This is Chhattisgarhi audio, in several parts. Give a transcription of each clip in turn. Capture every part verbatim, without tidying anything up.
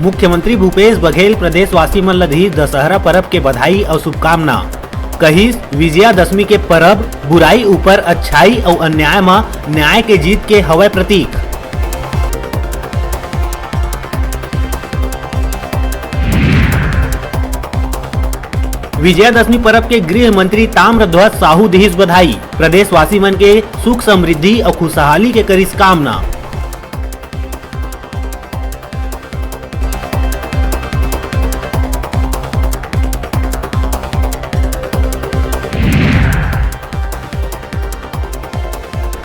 मुख्यमंत्री भूपेश बघेल प्रदेशवासी मन ल दिस दशहरा परब के बधाई अउ शुभकामना। कहिस, विजयादशमी के परब बुराई ऊपर अच्छाई अउ अन्याय म न्याय के जीत के हवय प्रतीक। विजयादशमी परब के गृह मंत्री ताम्रध्वज साहू दिहिस बधाई, प्रदेशवासी मन के सुख समृद्धि अउ खुशहाली के करिस कामना।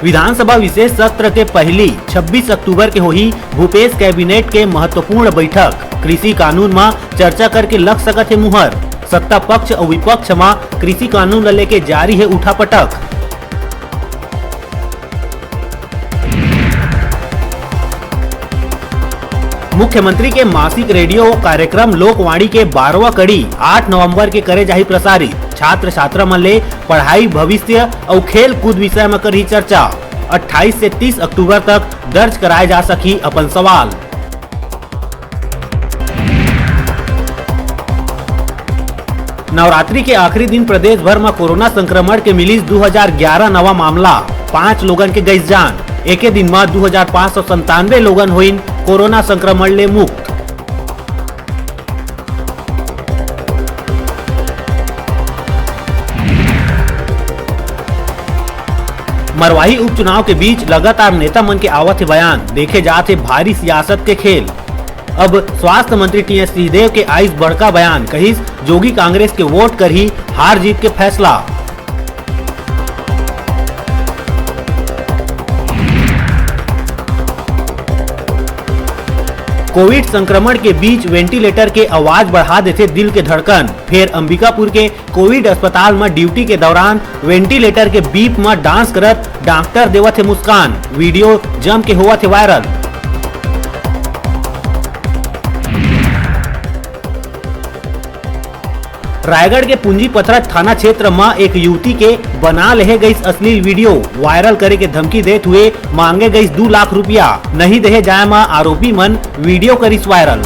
विधानसभा विशेष सत्र के पहली छब्बीस अक्टूबर के होही भूपेश कैबिनेट के महत्वपूर्ण बैठक। कृषि कानून म चर्चा करके लग सकत हे मुहर। सत्ता पक्ष अउ विपक्ष म कृषि कानून ल लेके जारी हे उठापटक। मुख्यमंत्री के मासिक रेडियो कार्यक्रम लोकवाणी के बारहवाँ कड़ी आठ नवंबर के करे जाही प्रसारित। छात्र छात्रा मन ले पढ़ाई, भविष्य अउ खेल कूद विषय म करही चर्चा। अट्ठाईस से तीस अक्टूबर तक दर्ज कराए जा सकही अपन सवाल। नवरात्रि के आखिरी दिन प्रदेश भर म कोरोना संक्रमण के मिलिस दू हजार ग्यारह नवा मामला, पांच लोगन के गइस जान। एके दिन म दू हजार पांच सौ संतानवे लोगन होइन कोरोना संक्रमण ले मुक्त। मरवाही उपचुनाव के बीच लगातार नेता मन के आवत हे बयान, देखे जात हे भारी सियासत के खेल। अब स्वास्थ्य मंत्री टीएस सिंहदेव के आइस बड़का बयान, कहिस जोगी कांग्रेस के वोट करही हार जीत के फैसला। कोविड संक्रमण के बीच वेंटिलेटर के आवाज बढ़ा देथे दिल के धड़कन। फेर अंबिकापुर के कोविड अस्पताल म ड्यूटी के दौरान वेंटिलेटर के बीप म डांस करत डॉक्टर देवत हे मुस्कान। वीडियो जम के होवत हे वायरल। रायगढ़ के पूंजी पथरा थाना क्षेत्र म एक युवती के बना लेहे गइस अश्लील वीडियो। वायरल करे के धमकी देत हुए मांगे गइस दू लाख रुपया। नहीं देहे जाए म आरोपी मन वीडियो करिस वायरल।